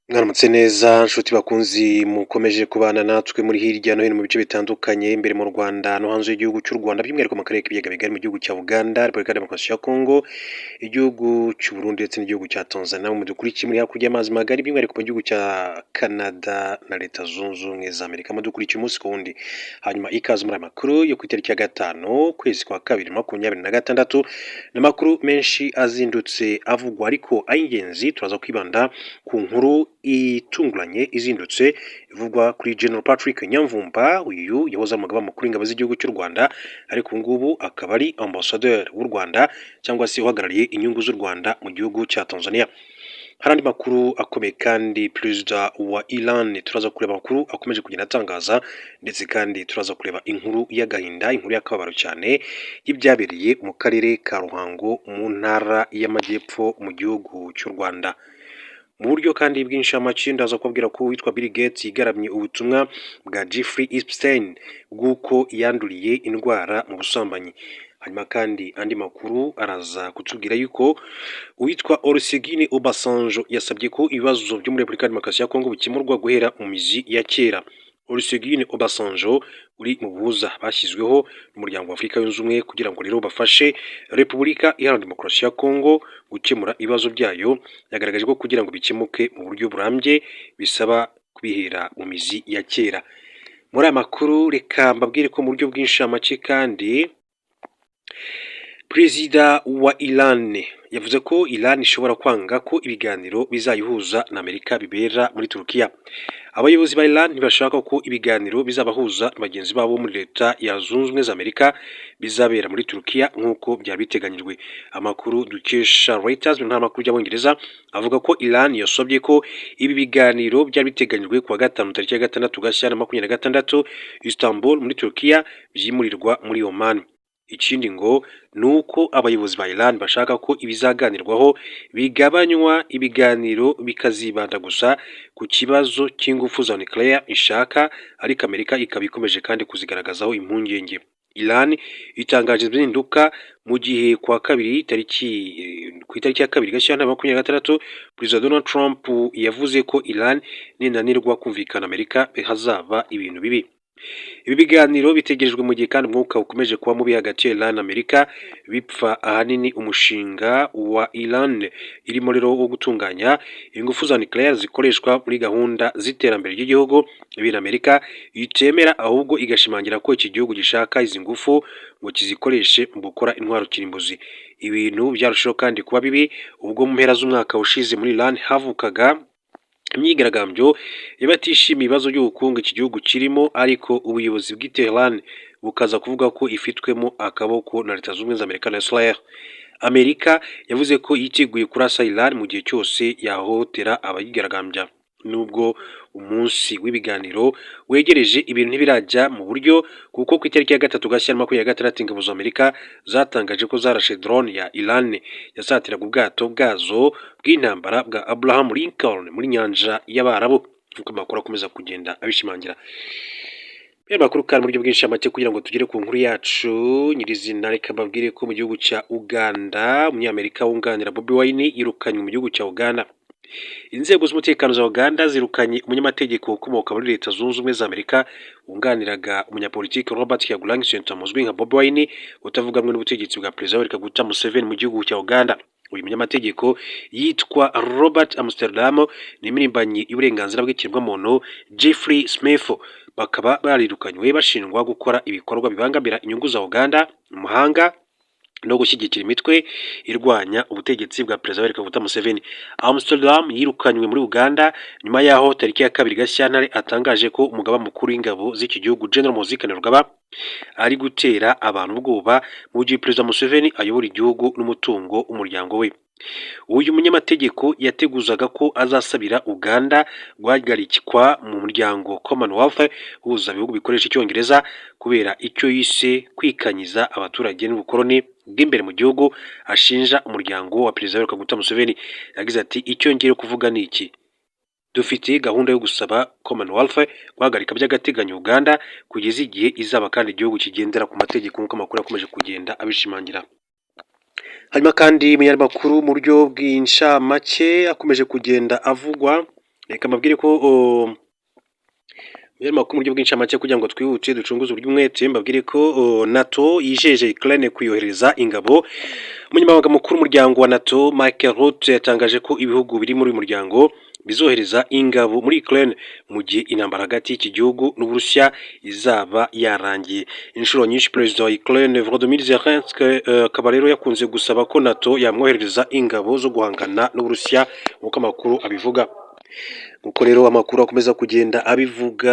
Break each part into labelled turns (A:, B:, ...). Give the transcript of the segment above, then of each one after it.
A: Mwaramutse neza nshuti bakunzi mukomeje kubana natwe muri hirya no hino mu bice bitandukanye, imbere mu Rwanda no hanze y'igihugu cy'u Rwanda, by'umwihariko mu karere k'ibiyaga bigari, mu gihugu cya Uganda, Repubulika ya Demokarasi ya Kongo, igihugu cy'u Burundi ndetse n'igihugu cya Tanzania. Mudukurikiye muri hakurya y'amazi magari, by'umwihariko mu gihugu cya Canada na Leta Zunze Ubumwe za Amerika, mudukurikiye umunsi ku wundi. Hanyuma ikaze muri aya makuru yo ku itariki ya 5, ukwezi kwa kabiri, 2026. Ni amakuru menshi azindutse avugwa, ariko ay'ingenzi turaza kwibanda ku nkuru itunguranye izindutse ivugwa kuri General Patrick Nyamvumba. Uyu yahoze ari umugaba mukuru w'ingabo z'igihugu cy'u Rwanda, ariko ubu ngubu akaba ari ambassadeur w'u Rwanda, cyangwa se uhagarariye inyungu z'u Rwanda mu gihugu cya Tanzania. Hari andi makuru akomeye kandi, perezida wa Iran, turaza kureba amakuru akomeje kugenda atangaza, ndetse kandi turaza kureba inkuru y'agahinda, inkuru y'akababaro cyane y'ibyabereye mu karere ka Ruhango mu ntara y'Amajyepfo mu gihugu cy'u Rwanda. Mu buryo kandi bw'inshamake, ndaza kubabwira ko uwitwa Bill Gates yigaramye ubutumwa bwa Jeffrey Epstein bw'uko yanduriye indwara mu busambanyi. Hanyuma kandi andi makuru araza kutubwira yuko uwitwa Olusegun Obasanjo yasabye ko ibibazo byo muri Repubulika ya Demokarasi ya Kongo bikemurwa guhera mu mizi ya kera. Olusegun Obasanjo uri mu buhuza bashyizweho n'Umuryango wa Afurika Yunze Ubumwe kugira ngo rero bafashe Repubulika Iharanira Demokarasi ya Kongo gukemura ibibazo byayo, yagaragaje ko kugira ngo bikemuke mu buryo burambye bisaba kubihera mu mizi ya kera. Muri aya makuru, reka mbabwire ko mu buryo bw'inshamake kandi perezida wa Iran yavuze ko Iran ishobora kwanga ko ibiganiro bizayihuza na Amerika bibera muri Turukiya. Abayobozi ba Iran ntibashaka ko ibiganiro bizabahuza na bagenzi babo muri Leta ya Zunze Ubumwe za Amerika bizabera muri Turukiya nk'uko byari biteganyijwe. Amakuru dukesha Reuters mu ntara y'Abongereza avuga ko Iran yasabye ko ibi biganiro byari biteganyijwe kuwa gatanu, tariki ya 6 Gashyantare 2026, Istanbul muri Turukiya, byimurirwa muri Oman. Ikindi ngo ni uko abayobozi ba Iran bashaka ko ibizaganirwaho bigabanywa, ibiganiro bikazibanda gusa ku kibazo cy'ingufu za nucléaire ishaka, ariko Amerika ikaba ikomeje kandi kuzigaragazaho impungenge. Iran itangaje impinduka mu gihe kuwa kabiri, tariki ku itariki ya 2 Gashyantare 2026, Perezida Donald Trump yavuze ko Iran ninanirwa kumvikana Amerika hazaba ibintu bibi. Ibi biganiro bitegerejwe mu gihe kandi umwuka ukomeje kuba mubi hagati ya Iran na Amerika, bipfa ahanini umushinga wa Iran irimo rero wo gutunganya ingufu za nucléaire zikoreshwa muri gahunda z'iterambere ry'igihugu, ibintu Amerika itemera, ahubwo igashimangira ko iki gihugu gishaka izi ngufu ngo kizikoreshe mu gukora intwaro kirimbuzi. Ibintu byarushaho kandi kuba bibi ubwo mu mpera z'umwaka ushize muri Iran havukaga imyigaragambyo y'abatishimiye ibibazo by'ubukungu iki gihugu kirimo, ariko ubuyobozi bw'i Tehran bukaza kuvuga ko ifitwemo akaboko na Leta Zunze Ubumwe za Amerika na Israel. Amerika yavuze ko yiteguye kurasa Iran mu gihe cyose yahohotera abayigaragambya. Nubwo umunsi w'ibiganiro wegereje, ibintu ntibirajya mu buryo, kuko ku itariki ya 3 Gashyantare 2026 ingabo za Amerika zatangaje ko zarashe drone ya Iran yasatiraga ubwato bwazo bw'intambara bwa Abraham Lincoln muri Nyanja y'Abarabu, nk'uko amakuru akomeza kugenda abishimangira. Aya makuru kandi mu buryo bw'inshamake, kugira ngo tugere ku nkuru yacu nyirizina, reka mbabwire ko mu gihugu cya Uganda umunyamerika wunganira Bobi Wine yirukanywe mu gihugu cya Uganda. Inzego z'umutekano za Uganda zirukanye umunyamategeko ukomoka muri Leta Zunze Ubumwe za Amerika wunganiraga umunyapolitiki Robert Kyagulanyi Ssentamu uzwi nka Bobi Wine, utavuga rumwe n'ubutegetsi bwa Perezida Yoweri Kaguta Museveni mu gihugu cya Uganda. Uyu munyamategeko yitwa Robert Amsterdam n'impirimbanyi y'uburenganzira bw'ikiremwamuntu Jeffrey Smith, bakaba barirukanywe bashinjwa gukora ibikorwa bibangamira inyungu za Uganda mu mahanga no gushyigikira imitwe irwanya ubutegetsi bwa Perezida Yoweri Kaguta Museveni. Amsterdam yirukanywe muri Uganda nyuma y'aho tariki ya 2 Gashyantare atangaje ko umugaba mukuru w'ingabo z'iki gihugu, General Muhoozi Kainerugaba, ari gutera abantu ubwoba mu gihe Perezida Museveni ayobora igihugu n'umutungo w'umuryango we. Uyu munyamategeko yateguzaga ko azasabira Uganda guhagarikwa mu muryango Commonwealth uhuza ibihugu bikoresha Icyongereza, kubera icyo yise kwikanyiza abaturage n'ubukoloni bw'imbere mu gihugu ashinja umuryango wa Perezida Yoweri Kaguta Museveni. Yagize ati: "Icyo ngiye kuvuga ni iki: dufite gahunda yo gusaba Commonwealth guhagarika by'agateganyo Uganda kugeza igihe izaba kandi igihugu kigendera ku mategeko", nk'uko amakuru yakomeje kugenda abishimangira. Hanyuma kandi mu yandi makuru mu buryo bw'inshamake akomeje kugenda avugwa Reka mbabwire ko mu makuru mu buryo bw'incamake, kugira ngo twihute ducunguze uburyo umwete, mbabwire ko NATO yijeje Ukraine kuyohereza ingabo. Umunyamabanga mukuru w'umuryango wa NATO, Michael Rutte, yatangaje ko ibihugu biri muri uyu muryango bizohereza ingabo muri Ukraine mu gihe intambara hagati y'iki gihugu n'Uburusiya izaba yarangiye. Inshuro nyinshi Perezida wa Ukraine Volodymyr Zelensky akaba rero yakunze gusaba ko NATO yamwoherereza ingabo zo guhangana n'Uburusiya, nk'uko amakuru abivuga. Nkuko rero amakuru akomeza kugenda abivuga,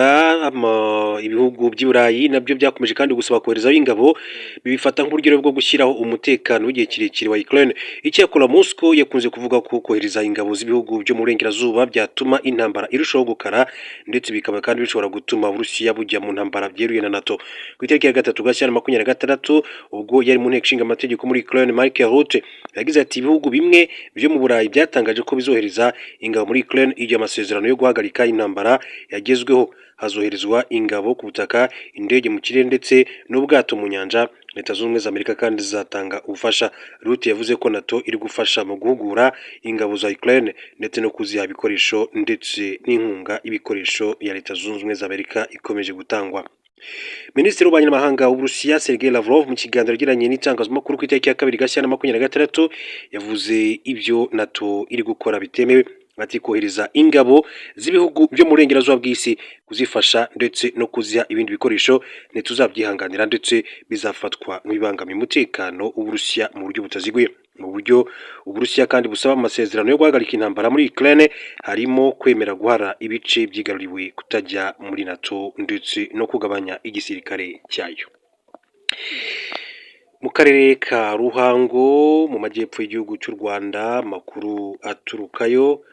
A: ibihugu by'i Burayi nabyo byakomeje kandi gusaba koherezayo ingabo, bibifata nk'uburyo bwo gushyiraho umutekano w'igihe kirekire wa Ukraine. Icyakora Moscow yakunze kuvuga ko kohereza ingabo z'ibihugu byo mu burengerazuba byatuma intambara irushaho gukara, ndetse bikaba kandi bishobora gutuma Uburusiya bujya mu ntambara byeruye na NATO. Ku itariki ya 3 Gashyantare 26, ubwo yari mu nteko ishinga amategeko muri Ukraine, Michael Rutte yagize ati: "Ibihugu bimwe byo mu Burayi byatangaje ko bizohereza ingabo muri Ukraine igihe amasezerano yo guhagarika intambara yagezweho. Hazoherezwa ingabo ku butaka, indege mu kirere ndetse n'ubwato mu nyanja. Leta Zunze Ubumwe za Amerika kandi zizatanga ubufasha." Rutte yavuze ko NATO iri gufasha mu guhugura ingabo za Ukraine ndetse no kuziha ibikoresho, ndetse n'inkunga y'ibikoresho ya Leta Zunze Ubumwe za Amerika ikomeje gutangwa. Minisitiri w'Ububanyi n'Amahanga w'Uburusiya, Sergei Lavrov, mu kiganiro yagiranye n'itangazamakuru ku itariki ya 2 Gashyantare 26, yavuze ibyo NATO iri gukora bitemewe. Ati: "Kohereza ingabo z'ibihugu byo mu burengerazuba bw'isi, kuzifasha ndetse no kuziha ibindi bikoresho, ntituzabyihanganira, ndetse bizafatwa nk'ibibangamiye umutekano w'Uburusiya mu buryo butaziguye." Mu buryo Uburusiya kandi busaba amasezerano yo guhagarika intambara muri Ukraine harimo kwemera guhara ibice byigaruriwe, kutajya muri NATO ndetse no kugabanya igisirikare cyayo. Mu karere ka Ruhango mu majyepfo y'igihugu cy'u Rwanda, amakuru aturukayo,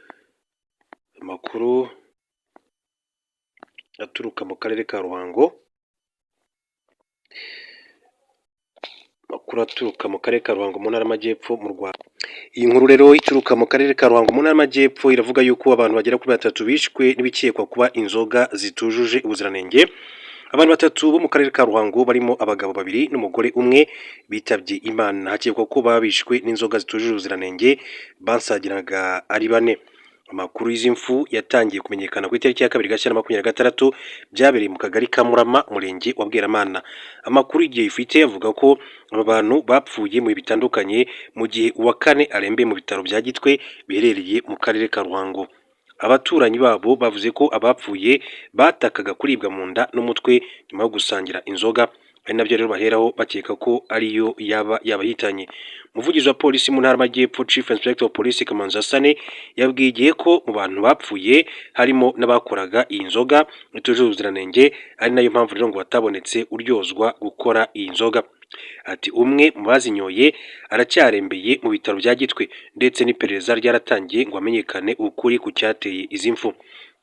A: amakuru aturuka mu karere ka Ruhango, amakuru aturuka mu karere ka Ruhango mu ntara y'Amajyepfo mu Rwanda. Iyi nkuru rero ituruka mu karere ka Ruhango mu ntara y'Amajyepfo iravuga yuko abantu bagera kuri batatu bishwe n'ibikekwa kuba inzoga zitujuje ubuziranenge. Abantu batatu bo mu karere ka Ruhango, barimo abagabo babiri n'umugore umwe, bitabye Imana, hakekwa ko baba bishwe n'inzoga zitujuje ubuziranenge basangiraga ari bane. Amakuru y'izi mfu yatangiye kumenyekana ku itariki ya 2 Gashyantare 26, byabereye mu kagari ka Murama, umurenge wa Bweramana. Amakuru Igihe ifite avuga ko aba bantu bapfuye mu bihe bitandukanye, mu gihe uwa kane arembeye mu bitaro bya Gitwe biherereye mu karere ka Ruhango. Abaturanyi babo bavuze ko abapfuye batakaga kuribwa mu nda n'umutwe nyuma yo gusangira inzoga, ari nabyo rero baheraho bakeka ko ariyo yaba yabahitanye. Umuvugizi wa polisi mu ntara y'Amajyepfo, Chief Inspector of Police Kamanzi Hassan, yabwiye Igihe ko mu bantu bapfuye harimo n'abakoraga iyi nzoga itujuje ubuziranenge, ari nayo mpamvu rero ngo hatabonetse uryozwa gukora iyi nzoga. Ati: "Umwe mu bazinyoye aracyarembeye mu bitaro bya Gitwe, ndetse n'iperereza ryaratangiye ngo hamenyekane ukuri ku cyateye izi mfu."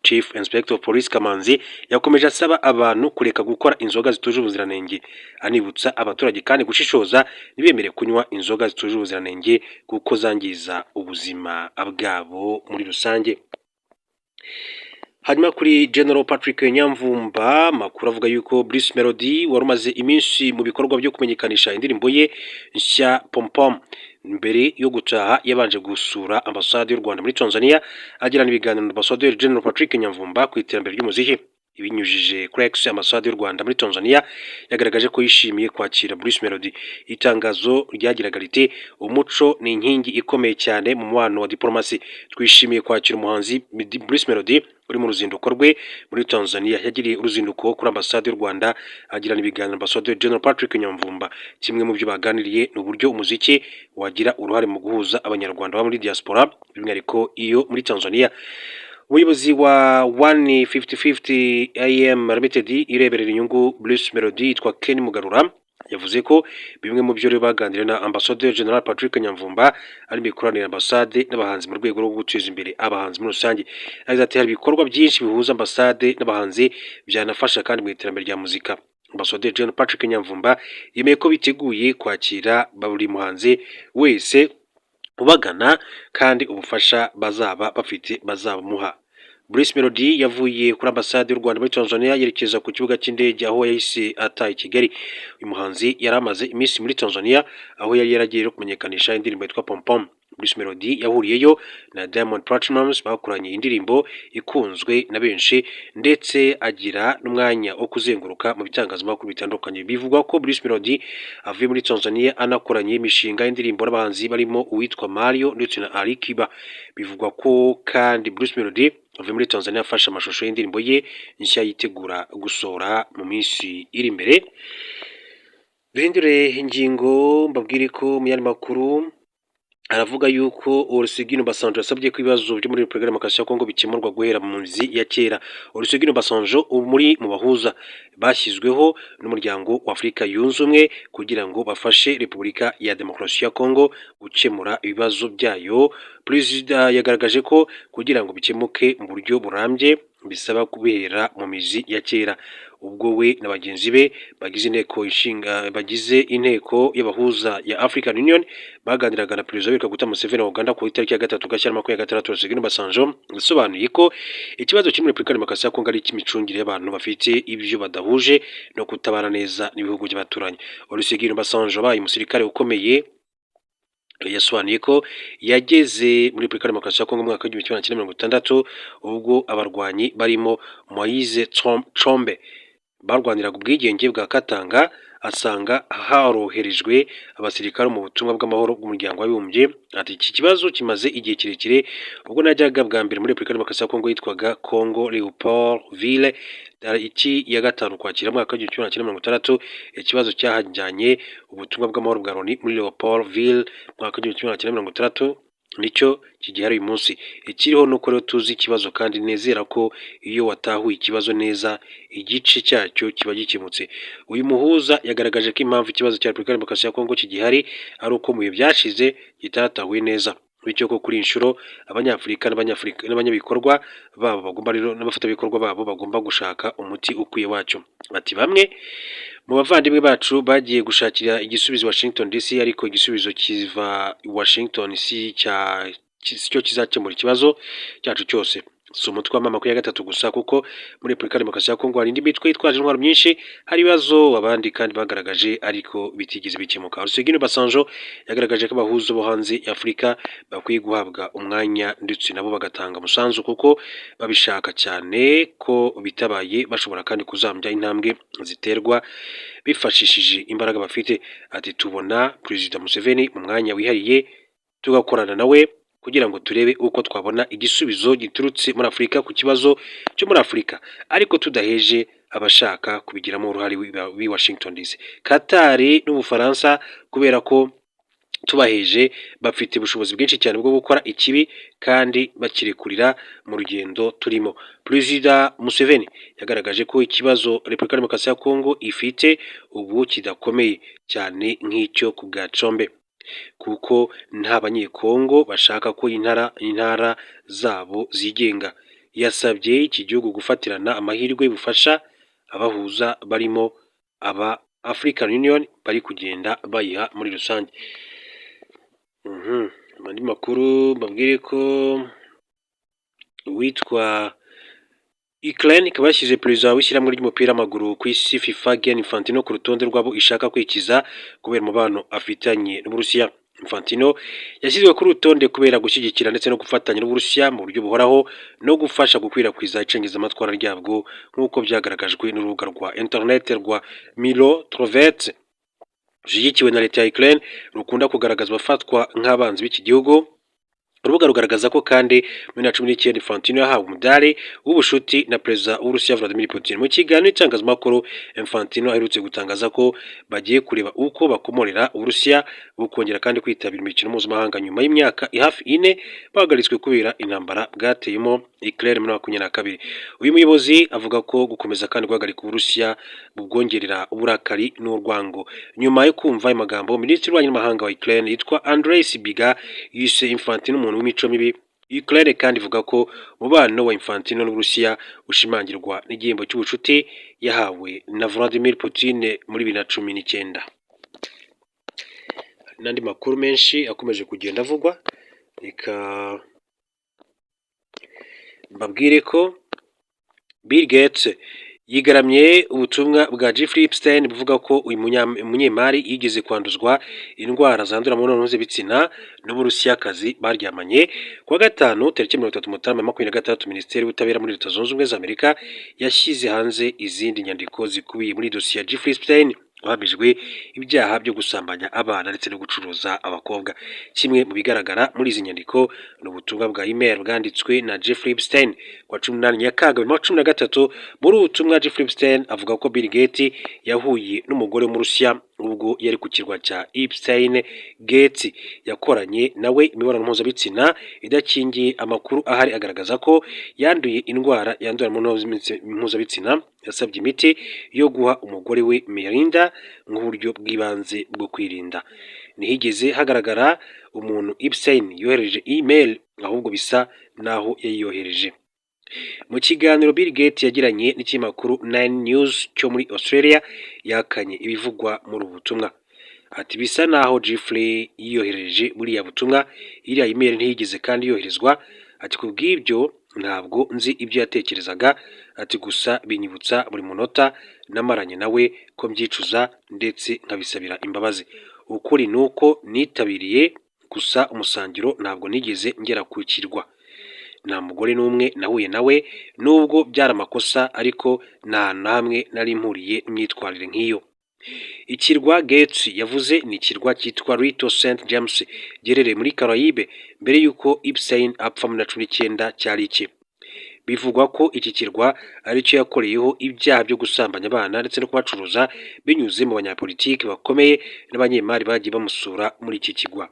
A: Chief Inspector of Police Kamanzi yakomeje asaba abantu kureka gukora inzoga zitujuje ubuziranenge, anibutsa abaturage kandi gushishoza ntibemere kunywa inzoga zitujuje ubuziranenge kuko zangiza ubuzima bwabo muri rusange. Hanyuma kuri General Patrick Nyamvumba, amakuru avuga yuko Bruce Melody wari umaze iminsi mu bikorwa byo kumenyekanisha indirimbo ye nshya Pom Pom, mbere yo gutaha yabanje gusura ambasade y'u Rwanda muri Tanzania, agirana ibiganiro na Ambasaderi General Patrick Nyamvumba ku iterambere ry'umuziki. Ibinyujije kuri X, ambasade y'u Rwanda muri Tanzania yagaragaje ko yishimiye kwakira Bruce Melody. Itangazo ryagiraga riti: "Umuco ni inkingi ikomeye cyane mu mubano wa diplomasi. Twishimiye kwakira umuhanzi Bruce Melody uri mu ruzinduko rwe muri Tanzania. Yagiriye uruzinduko kuri ambasade y'u Rwanda, agirana ibiganiro na Ambasaderi General Patrick Nyamvumba. Kimwe mu byo baganiriye ni uburyo umuziki wagira uruhare mu guhuza Abanyarwanda baba muri diaspora, by'umwihariko iyo muri Tanzania." Umuyobozi wa 150 AM Limited ireberera inyungu Bruce Melody yitwa Ken Mugarura, yavuze ko bimwe mu byo rero baganiriye na Ambasaderi General Patrick Nyamvumba ari imikoranire ambasade n'abahanzi mu rwego rwo guteza imbere abahanzi muri rusange. Yagize ati: "Hari ibikorwa byinshi bihuza ambasade n'abahanzi byanafasha kandi mu iterambere rya muzika." Ambasaderi General Patrick Nyamvumba yemeye ko biteguye kwakira buri muhanzi wese ubagana, kandi ubufasha bazaba bafite bazabamuha. Bruce Melody yavuye kuri ambasade y'u Rwanda muri Tanzania yerekeza ku kibuga cy'indege, aho yahise ataha i Kigali. Uyu muhanzi yari amaze iminsi muri Tanzania, aho yari yaragiye kumenyekanisha indirimbo yitwa Pom Pom. Bruce Melody yahuriyeyo na Diamond Platnumz, bakoranye indirimbo ikunzwe na benshi, ndetse agira n'umwanya wo kuzenguruka mu bitangazamakuru bitandukanye. Bivugwa ko Bruce Melody avuye muri Tanzania anakoranye imishinga y'indirimbo n'abahanzi barimo uwitwa Mario ndetse na Ali Kiba. Bivugwa ko kandi Bruce Melody avuye muri Tanzania afashe amashusho y'indirimbo ye nshya yitegura gusohora mu minsi iri imbere. Duhindure ingingo, mbabwire ko mu yandi makuru aravuga yuko Olusegun Obasanjo yasabye ko ibibazo byo muri Repubulika Demokarasi ya Kongo bikemurwa guhera mu mizi ya kera. Olusegun Obasanjo muri mu bahuza bashyizweho n'Umuryango wa Afurika Yunze Ubumwe kugira ngo bafashe Repubulika ya Demokarasi ya Kongo gukemura ibibazo byayo. Perezida yagaragaje ko kugira ngo bikemuke mu buryo burambye bisaba kubera mu mizi ya kera. Ubwo we na bagenzi be bagize inteko ishinga bagize inteko y'abahuza ya African Union baganiraga na Perezida Yoweri Kaguta Museveni wa Uganda ku itariki ya 3 Gashyantare 2026, Olusegun Obasanjo yasobanuye ko ikibazo kiri muri Repubulika Demokarasi ya Kongo ari icy'imicungire y'abantu bafite ibyo badahuje no kutabana neza n'ibihugu by'abaturanyi. Olusegun Obasanjo wabaye umusirikare ukomeye yasobanuye ko yageze muri Repubulika Demokarasi ya Kongo mu mwaka w'1960, ubwo abarwanyi barimo Moise Tshombe barwaniraga ubwigenge bwa Katanga, asanga haroherejwe abasirikare mu butumwa bw'amahoro bw'Umuryango w'Abibumbye. Ati: "Iki kibazo kimaze igihe kirekire. Ubwo najyaga bwa mbere muri Repubulika Demokarasi ya Kongo yitwaga Congo Leopoldville, tariki ya 5 Ukwakira mwaka w'1960, ikibazo cyahajyanye ubutumwa bw'amahoro bwa Loni muri Leopoldville mu mwaka w'1960 nicyo kigihari uyu munsi. Ikiriho ni uko rero tuzi ikibazo, kandi nizera ko iyo watahuye ikibazo neza, igice cyacyo kiba gikemutse." Uyu muhuza yagaragaje ko impamvu ikibazo cya Repubulika Demokarasi ya Kongo kigihari ari uko mu bihe byashize kitatahuwe neza, bityo ko kuri iyi nshuro Abanyafurika n'abanyabikorwa babo bagomba rero n'abafatanyabikorwa babo bagomba gushaka umuti ukwiye wacyo. Ati: "Bamwe mu bavandimwe bacu bagiye gushakira igisubizo Washington DC, ariko igisubizo kiva Washington si cyo kizakemura ikibazo cyacu cyose. Si umutwe wa M23 gusa, kuko muri Repubulika Demokarasi ya Kongo hari indi mitwe yitwaje intwaro myinshi. Hari ibibazo abandi kandi bagaragaje ariko bitigeze bikemuka." Olusegun Obasanjo yagaragaje ko abahuza bo hanze ya Afurika bakwiye guhabwa umwanya ndetse nabo bagatanga umusanzu kuko babishaka cyane, ko bitabaye bashobora kandi kuzambya intambwe ziterwa bifashishije imbaraga bafite. Ati: "Tubona Perezida Museveni mu mwanya wihariye, tugakorana nawe kugira ngo turebe uko twabona igisubizo giturutse muri Afurika ku kibazo cyo muri Afurika, ariko tudaheje abashaka kubigiramo uruhare b'i Washington DC, Qatar n'Ubufaransa, kubera ko tubaheje bafite ubushobozi bwinshi cyane bwo gukora ikibi kandi bakirekurira mu rugendo turimo." Perezida Museveni yagaragaje ko ikibazo Repubulika Demokarasi ya Kongo ifite ubu kidakomeye cyane nk'icyo ku bwa Tshombe, kuko nta Banyekongo bashaka ko intara zabo zigenga. Yasabye iki gihugu gufatirana amahirwe y'ubufasha abahuza barimo aba African Union bari kugenda bayiha muri rusange. Andi makuru, mbabwire ko uwitwa Ukraine ikaba yashyize perezida w'ishyirahamwe ry'umupira w'amaguru ku isi FIFA, Gianni Infantino, ku rutonde rw'abo ishaka kwikiza kubera umubano afitanye n'Uburusiya. Infantino yashyizwe kuri rutonde kubera gushyigikira ndetse no gufatanya n'Uburusiya mu buryo buhoraho no gufasha gukwirakwiza icengezamatwara ryabwo, nk'uko byagaragajwe n'urubuga rwa internet rwa Mirotvorets rushyigikiwe na leta ya Ukraine, rukunda kugaragaza abafatwa nk'abanzi b'iki gihugu. Urubuga rugaragaza ko kandi muri 2019 Infantino yahawe umudari w'ubushuti na Perezida w'Uburusiya Vladimir Putin. Mu kiganiro n'itangazamakuru, Infantino aherutse gutangaza ko bagiye kureba uko bakomorera Uburusiya bukongera kandi kwitabira imikino mpuzamahanga nyuma y'imyaka hafi 4 bahagaritswe kubera intambara bwateyemo Ukraine muri 22. Uyu muyobozi avuga ko gukomeza kandi guhagarika Uburusiya bubwongerera uburakari n'urwango. Nyuma yo kumva ayo magambo, Minisitiri w'Ububanyi n'Amahanga wa Ukraine yitwa Andrei Sibiga yise Infantino umuntu w'imico mibi. Ukraine kandi ivuga ko umubano wa Infantino n'Uburusiya ushimangirwa n'igihembo cy'ubucuti yahawe na Vladimir Putin muri 2019. N'andi makuru menshi akomeje kugenda avugwa, reka mbabwire ko Bill Gates Yigaramye ubutumwa bwa Jeffrey Epstein buvuga ko uyu munyemari yigeze kwanduzwa indwara zandurira mu mibonano mpuzabitsina n'Umurusiyakazi baryamanye. Kuwa gatanu tariki 30 Mutarama 26, Minisiteri y'Ubutabera muri Leta Zunze Ubumwe za Amerika yashyize hanze izindi nyandiko zikubiye muri dosiye ya Jeffrey Epstein, wahamijwe ibyaha byo gusambanya abana ndetse no gucuruza abakobwa. Kimwe mu bigaragara muri izi nyandiko ni ubutumwa bwa email bwanditswe na Jeffrey Epstein kuwa 18 Nyakanga 2013. Muri ubu butumwa, Jeffrey Epstein avuga ko Bill Gates yahuye n'umugore w'Umurusiya ubwo yari ku kirwa cya Epstein. Gates yakoranye nawe imibonano mpuzabitsina idakingiye. Amakuru ahari agaragaza ko yanduye indwara yandurira mu mibonano mpuzabitsina. Yasabye imiti yo guha umugore we Melinda nk'uburyo bw'ibanze bwo kwirinda. Ntihigeze hagaragara umuntu Epstein yohereje email, ahubwo bisa naho yayiyohereje. Mu kiganiro Bill Gates yagiranye n'ikinyamakuru Nine News cyo muri Australia, yahakanye ibivugwa muri ubu butumwa. Ati: "Bisa naho Jeffrey yiyohereje buriya butumwa. Iriya email ntiyigeze kandi yoherezwa." Ati: "Kubw'ibyo ntabwo nzi ibyo yatekerezaga." Ati: "Gusa binyibutsa buri munota namaranye nawe ko mbyicuza ndetse nkabisabira imbabazi. Ukuri ni uko nitabiriye gusa umusangiro, ntabwo nigeze ngera ku kirwa. Nta mugore n'umwe nahuye nawe. Nubwo byari amakosa, ariko nta na hamwe nari mpuriye n'imyitwarire nk'iyo." Ikirwa Gates yavuze ni ikirwa cyitwa Little St James, giherereye muri Caraïbe. Mbere y'uko Epstein apfa muri 19 cyari iki. Bivugwa ko iki kirwa aricyo yakoreyeho ibyaha byo gusambanya abana ndetse no kubacuruza binyuze mu banyapolitiki bakomeye n'abanyemari bagiye bamusura muri iki kirwa.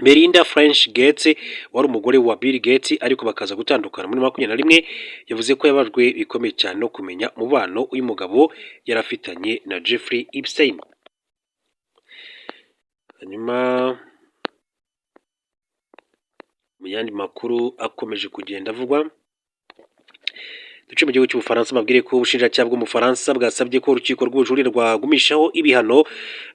A: Melinda French Gates, wari umugore wa Bill Gates ariko bakaza gutandukana muri 21, yavuze ko yababajwe bikomeye cyane no kumenya umubano uyu mugabo yari afitanye na Jeffrey Epstein. Hanyuma mu yandi makuru akomeje kugenda avugwa, duce mu gihugu cy'Ubufaransa, mbabwire ko ubushinjacyaha bw'Umufaransa bwasabye ko urukiko rw'ubujurire rwagumishaho ibihano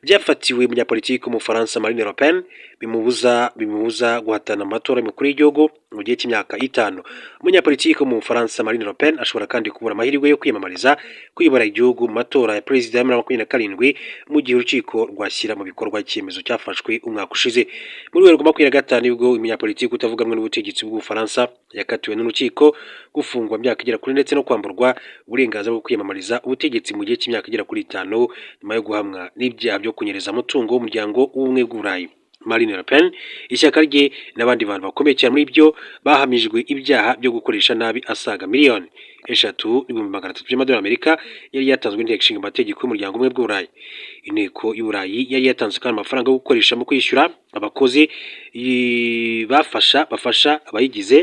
A: byafatiwe umunyapolitiki w'Umufaransa Marine Le Pen, bimubuza guhatana amatora y'umukuru w'igihugu mu gihe cy'imyaka 5. Umunyapolitiki wo mu Bufaransa Marine Le Pen ashobora kandi kubura amahirwe yo kwiyamamariza kuyobora igihugu mu matora ya perezida ya 2027, mu gihe urukiko rwashyira mu bikorwa icyemezo cyafashwe umwaka ushize. Muri Werurwe 25 nibwo umunyapolitiki utavuga rumwe n'ubutegetsi bw'Ubufaransa yakatiwe n'urukiko gufungwa imyaka igera kuri ndetse no kwamburwa uburenganzira bwo kwiyamamariza ubutegetsi mu gihe cy'imyaka igera kuri 5, nyuma yo guhamwa n'ibyaha byo kunyereza umutungo w'umuryango w'Ubumwe bw'Uburayi. Marine Le Pen, ishyaka rye n'abandi bantu bakomeye cyane muri byo bahamijwe ibyaha byo gukoresha nabi asaga 3,300,000 by'amadolari y'Amerika yari yatanzwe n'inteko ishinga amategeko y'umuryango w'Ubumwe bw'Uburayi. Inteko y'Uburayi yari yatanze kandi amafaranga yo gukoresha mu kwishyura abakozi bafasha abayigize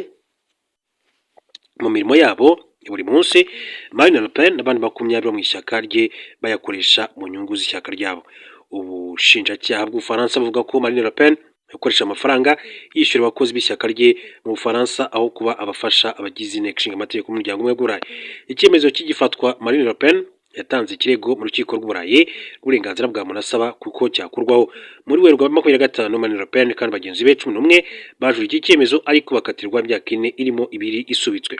A: mu mirimo yabo ya buri munsi. Marine Le Pen n'abandi 20 bo mu ishyaka rye bayakoresha mu nyungu z'ishyaka ryabo. Ubushinjacyaha bw'Ubufaransa buvuga ko Marine Le Pen yakoresha amafaranga yishyura abakozi b'ishyaka rye mu Bufaransa aho kuba abafasha abagize inteko ishinga amategeko y'umuryango w'Ubumwe bw'Uburayi. Icyemezo kigifatwa, Marine Le Pen yatanze ikirego mu rukiko rw'Uburayi rw'uburenganzira bwa muntu asaba kuko cyakurwaho. Muri Werurwe 25, Marine Le Pen kandi bagenzi be 11 bajuriye iki cyemezo, ariko bakatirwa imyaka 4 irimo 2 isubitswe.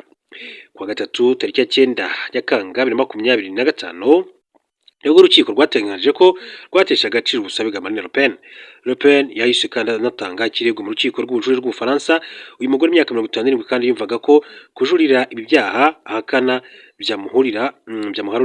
A: Kuwa gatatu tariki ya 9 Nyakanga 2025 nibwo urukiko rwatangaje ko rwatesha agaciro ubusabe bwa Marine Le Pen. Le Pen yahise kandi anatanga ikirego mu rukiko rw'ubujurire rw'Ubufaransa. Uyu mugore w'imyaka 57 kandi yumvaga ko kujurira ibi byaha ahakana byamuharurira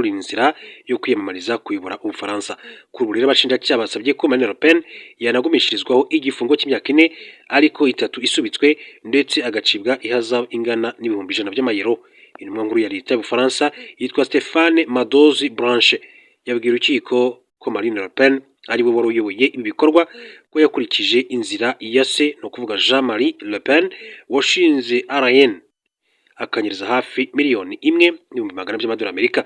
A: inzira yo kwiyamamariza kuyobora Ubufaransa. Kuri ubu rero abashinjacyaha basabye ko Marine Le Pen yanagumishirizwaho igifungo cy'imyaka 4, ariko 3 isubitswe, ndetse agacibwa ihazabu ingana n'100,000 by'amayero. Intumwa nkuru ya leta y'Ubufaransa yitwa Stephane Madoz Blanche yabwiye urukiko ko Marine Le Pen ari we wari uyoboye ibi bikorwa, ko yakurikije inzira ya se, ni ukuvuga Jean-Marie Le Pen washinze RN, akanyereza hafi 1,400,000 by'amadolari Amerika.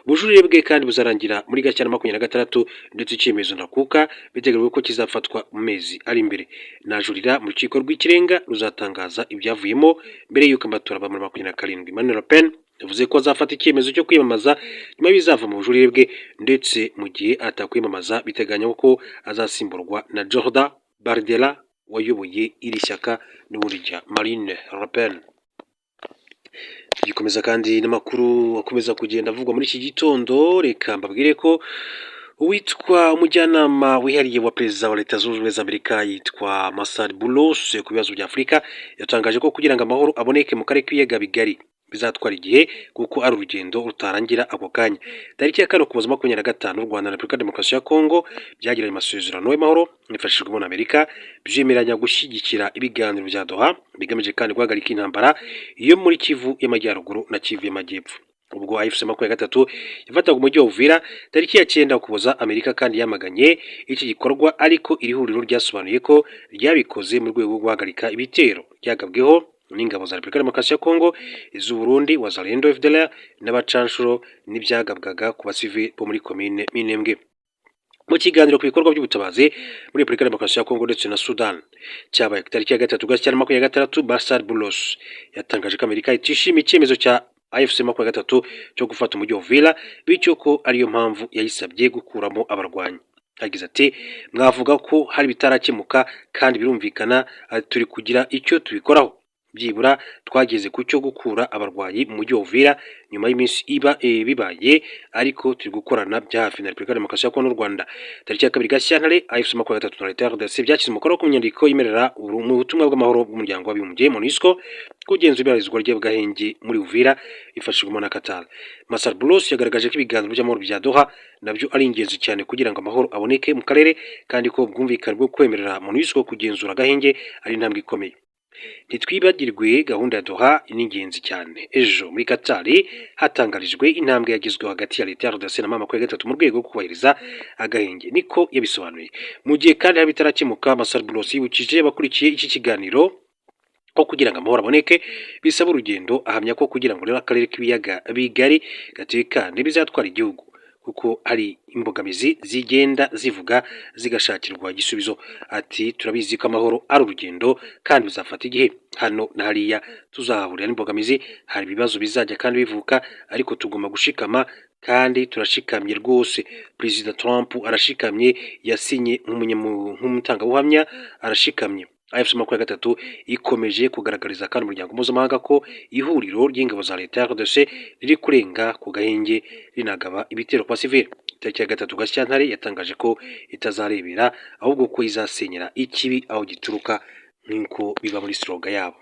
A: Ubujurire bwe kandi buzarangira muri Gashyantare 26, ndetse icyemezo ntakuka biteganyijwe ko kizafatwa mu mezi ari imbere. Najurira mu rukiko rw'ikirenga ruzatangaza ibyavuyemo mbere y'uko amatora aba muri 27. Marine Le Pen yavuze ko azafata icyemezo cyo kwiyamamaza nyuma y'ibizava mu bujurire bwe, ndetse mu gihe atakwiyamamaza biteganywa ko azasimburwa na Jordan Bardella wayoboye iri shyaka n'ubundi rya Marine Le Pen. Tujye Tugikomeza kandi n'amakuru akomeza kugenda avugwa muri iki gitondo, reka mbabwire ko uwitwa umujyanama wihariye wa perezida wa Leta Zunze Ubumwe za Amerika yitwa Massad Boulos ku bibazo bya Afurika, yatangaje ko kugira ngo amahoro aboneke mu karere k'ibiyaga bigari bizatwara igihe, kuko ari urugendo rutarangira ako kanya. Tariki ya 4 Ukuboza 25, u Rwanda na Repubulika ya Demokarasi ya Kongo byagiranye amasezerano y'amahoro hifashishijwemo na Amerika, byemeranya gushyigikira ibiganiro bya Doha bigamije kandi guhagarika intambara yo muri Kivu y'Amajyaruguru na Kivu y'Amajyepfo. Ubwo AFC 23 yafataga umujyi wa Uvira tariki ya 9 Ukuboza, Amerika kandi yamaganye iki gikorwa, ariko iri huriro ryasobanuye ko ryabikoze mu rwego rwo guhagarika ibitero ryagabweho n'ingabo za Repubulika ya Demokarasi ya Kongo, iz'u Burundi, Wazalendo, FDLR n'abacanshuro, n'ibyagabwaga ku basivili bo muri komine Minembwe. Mu kiganiro ku bikorwa by'ubutabazi muri Repubulika ya Demokarasi ya Kongo ndetse na Sudan cyabaye ku tariki ya 3 Gashyantare 26, Massad Boulos yatangaje ko Amerika itishimiye icyemezo cya AFC 23 cyo gufata umujyi wa Uvira, bityo ko ariyo mpamvu yayisabye gukuramo abarwanyi. Yagize ati: "Mwavuga ko hari ibitarakemuka kandi birumvikana, turi kugira icyo tubikoraho. Byibura twageze ku cyo gukura abarwanyi mu mujyi wa Uvira nyuma y'iminsi iba bibaye, ariko turi gukorana bya hafi na Repubulika ya Demokarasi ya Kongo n'u Rwanda." Tariki ya 2 Gashyantare, AFC 23 na leta ya RDC byashyize umukono ku nyandiko yemerera mu butumwa bw'amahoro bw'Umuryango w'Abibumbye MONUSCO kugenzura ibarizwa ry'agahenge muri Uvira ifashijwemo na Qatar. Massad Boulos yagaragaje ko ibiganiro by'amahoro bya Doha nabyo ari ingenzi cyane kugira ngo amahoro aboneke mu karere, kandi ko ubwumvikane bwo kwemerera MONUSCO kugenzura agahenge ari intambwe ikomeye. "Ntitwibagirwe gahunda ya Doha, ni ingenzi cyane. Ejo muri Qatar hatangarijwe intambwe yagezweho hagati ya leta ya RDC na M23 mu rwego rwo kubahiriza agahenge," niko yabisobanuye. Mu gihe kandi hari bitarakemuka, Massad Boulos yibukije abakurikiye iki kiganiro ko kugira ngo amahoro aboneke bisaba urugendo, ahamya ko kugira ngo rero akarere k'ibiyaga bigari gatekane bizatwara igihugu, kuko hari imbogamizi zigenda zivuga zigashakirwa igisubizo. Ati: "Turabizi ko amahoro ari urugendo kandi bizafata igihe. Hano na hariya tuzahahurira n'imbogamizi, hari ibibazo bizajya kandi bivuka, ariko tugomba gushikama kandi turashikamye rwose. Perezida Trump arashikamye, yasinye nk'umutangabuhamya, arashikamye." AFC 23 ikomeje kugaragariza kandi umuryango mpuzamahanga ko ihuriro ry'ingabo za leta ya RDC riri kurenga ku gahenge rinagaba ibitero kwa civil. Tariki ya 3 Gashyantare yatangaje ko itazarebera, ahubwo ko izasenyera ikibi aho gituruka, nk'uko biba muri slogan yabo.